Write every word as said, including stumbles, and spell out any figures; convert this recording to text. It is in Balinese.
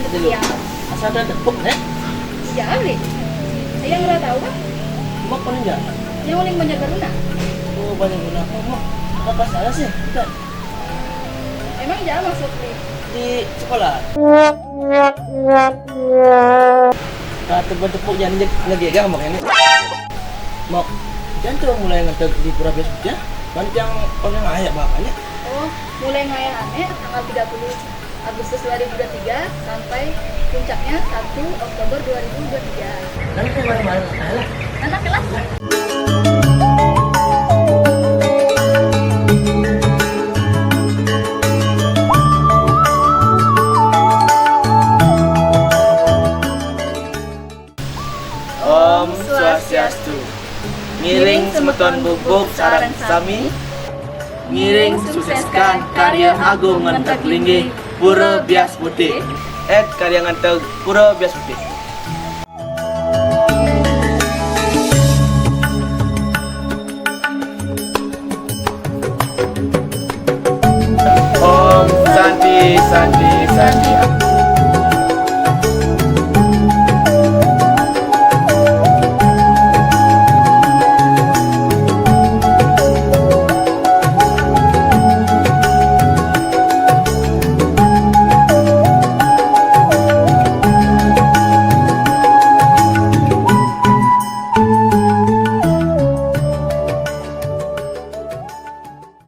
Dulu. Iya. Asa ada tepuk, Nék? Iya, Abri. Yang ora tahu kan? Mak paling jalan. Yang uling Banjar Baruna. Oh, Banjar Baruna. Oh, Mak. Apa salah sih? Kita. Emang jalan maksud di? Di sekolah. Nah, tepuk-tepuk jangan lagi ya, Mak, ini. Mak, jangan tuh mulai ngeteg di Pura Bias ya. Banyak yang orang ayah bapaknya. Oh, mulai ngayah aneh tanggal tiga puluh Agustus dua ribu dua puluh tiga sampai puncaknya satu Oktober dua ribu dua puluh tiga. Nanti malam-malam lah. Anak kelas. Om Swastiastu. Ngiring semeton bubuk sareng sami. Ngiring sukseskan karya agung ngenteg linggih Pura Bias Putih. Et karya ngenteg Pura Bias Putih. Om Santi, Santi, Santi.